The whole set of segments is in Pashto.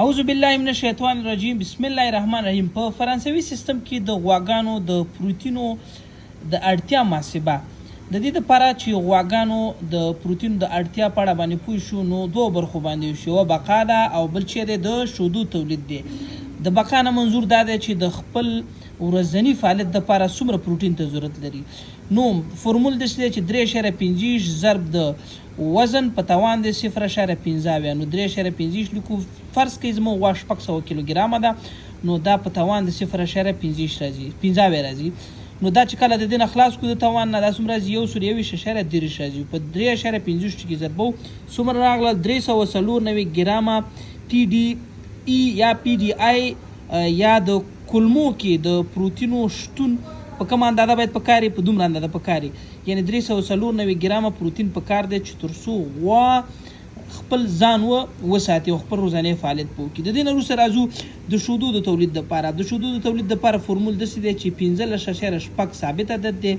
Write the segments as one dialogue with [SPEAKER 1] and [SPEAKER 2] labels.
[SPEAKER 1] اعوذ بالله من الشیطان الرجیم بسم الله الرحمن الرحیم. په فرانسوي سیستم کې د غواګانو د پروتینو د اړتیا محاسبه. د دې لپاره چې غواګانو د پروتینو د اړتیا په اړه باندې پوه شو، نو دوو برخو باندې وشو. یوه بقا ده او بل چې دی د شودو تولید دی. د بقا نه منظور دا دی چې د خپل ورځني فعالیت لپاره څومره پروتین ته ضرورت لري. نو فورمول داسې دی چې 3.25 ضرب د وزن په توان دی 0.75. نو 3.25 لیکو. فرض کړئ زموږ غوا 600 کیلوګرامه ده، نو دا په توان د 0.25 راځي، 75 راځي. نو دا چې کله د دې نه خلاص کړو د توان نه، دا څومره راځي؟ 121.30 راځي. په 3.25 کې ضربو، څومره راغله؟ 394 ګرامه پي ډي ای یا پي ډي آی یا د کولمو کې د پروتینو شتون په کومه اندازه باید پکاري؟ په دومره اندازه پکاري، یعنی 394 ګرامه پروتین پکار دی چې تر څو غوا خپل ځان و وساتي او خپل روزانه فعالیت په وکړي. د دې نه وروسته راځو د شودو د تولید دپاره. د شودو د تولید دپاره فورمول داسې دی چې 15.6 ثابت عدد دی.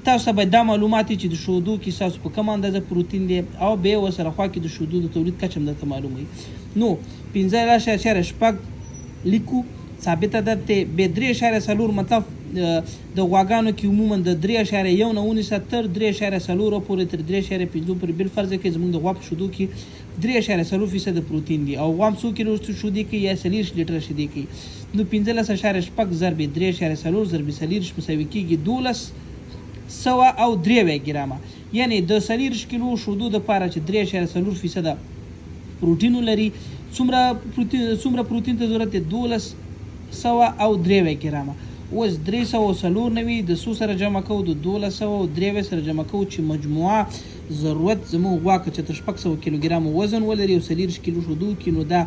[SPEAKER 1] تاسو ته باید دا معلومات وي چې د شودو کې ستاسو په کومه اندازه پروتین دی او بیا ورسره خوا کې د شودو د تولید کچه هم درته معلومه وي. نو 15.6 لیکو، ثابت عدد دی. بیا 3.4، مطلب د غواګانو کې عموما د 3.1 نه ونیسه تر 3.4 پورې، تر 3.5 پورې. بل فرض کې زموږ د غوا په شودو کې 3.4% پروتین دی او غوا هم څو کیلو شودې کوي یا 40 لیټره شیدې کوي. نو 15.6 ضرب 3.4 ضرب 40 مساوي کېږي 1273 ګرامه. یعنی د 40 کیلو شودو دپاره چې 3.4% پروتین ولري، څومره پروتین ته ضرورت دی؟ 1273 ګرامه. اوس 394 د څو سره جمع کوو؟ د 1273 سره جمع کوو چې مجموعه ضرورت زموږ غوا که چېرته 600 کیلوګرام وزن ولري او 40 کیلو شودو کې، نو دا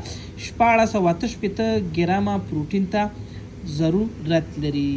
[SPEAKER 1] 1668 ګرامه پروتین ته ضرورت لري.